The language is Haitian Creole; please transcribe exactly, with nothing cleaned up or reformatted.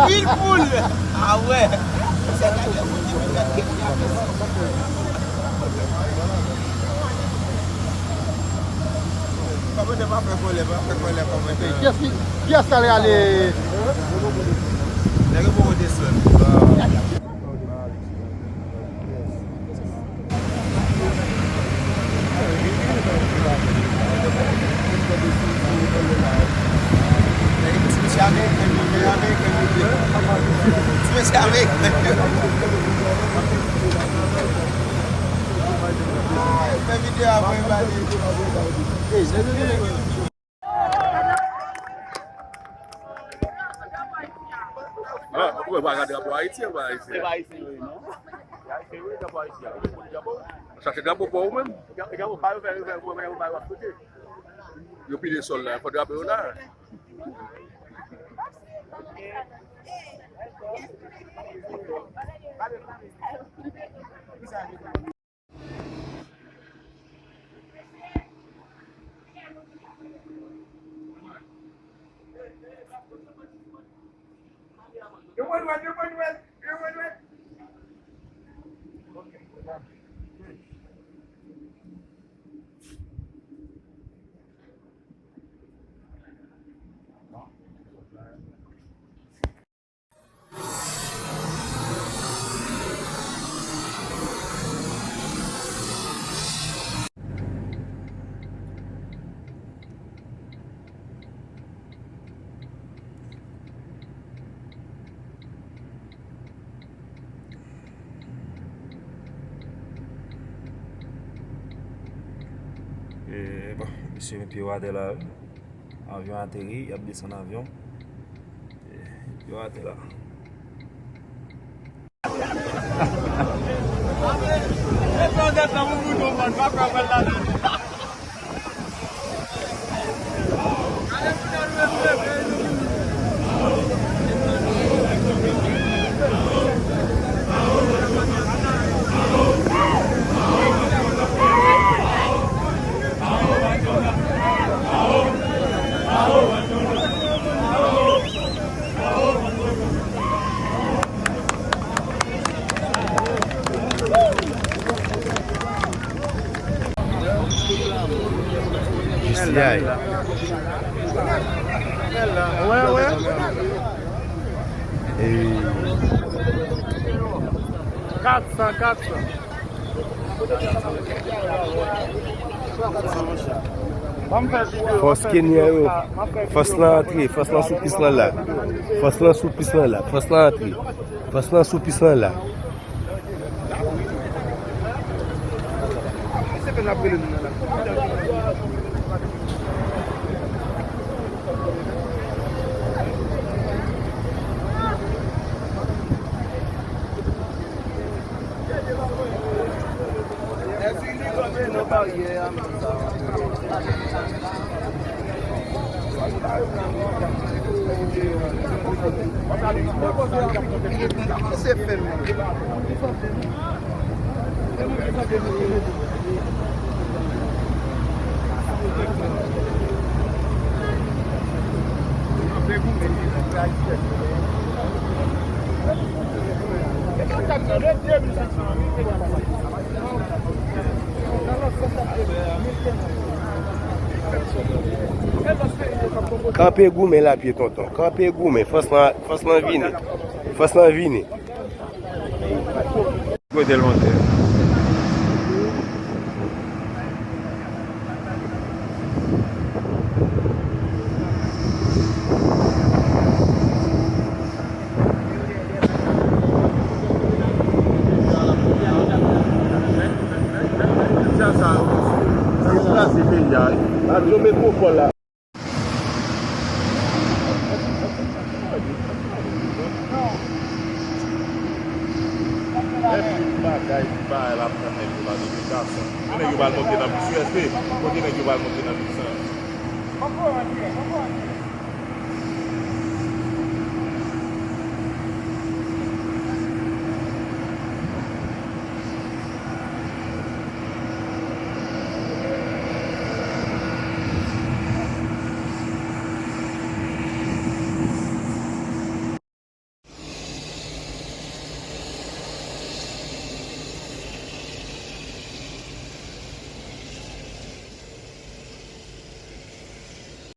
Pil poul! Ah wè! Se gade moun ki vin gade kèk jan. Kòmantè pa fè kòlè, pa fè kòlè, kòmantè. Kiyès ki, kiyès k ale ale? Nèg yo poko desann. Ti mesye ameriken, ti mesye ameriken, ti mesye ameriken. Fè videyo a pou yo gade. Ah, ou pa gade drapo Ayiti, ou pa Ayiti? Se pa Ayiti, wi, non. Se Ayiti, wi, drapo Ayiti a. Ou konn drapo? Chache drapo pa ou menm. Drapo pa yo fè, yo fè, yo fè, yo fè, yo fè. Yo pile sòl la, fò drapo yo la. E, bon, mesye met pye yo atè la, wi. Avyon ateri, y ap desann avyon. E, yo atè la. Jisya. Wè, wè. Kat san, kat san. Fòs Kenyan yo, fòs lan antre, fòs lan sou pis lan la. Fòs lan sou pis lan la, fòs lan antre. Fòs lan sou pis lan la. Kanpe goumen lapye, tonton. Kanpe goumen. Fòs lan, fòs lan vini. Fòs lan vini. Kote l monte? Sa, sa, sa kraze peyi a, wi. Avyon metwopòl la. Èske bagay ti bagay la ap pran nèg yo pa donnen gason? Kote nèg yo pral monte nan bis yo, èske? Kote nèg yo pral monte nan bis lan?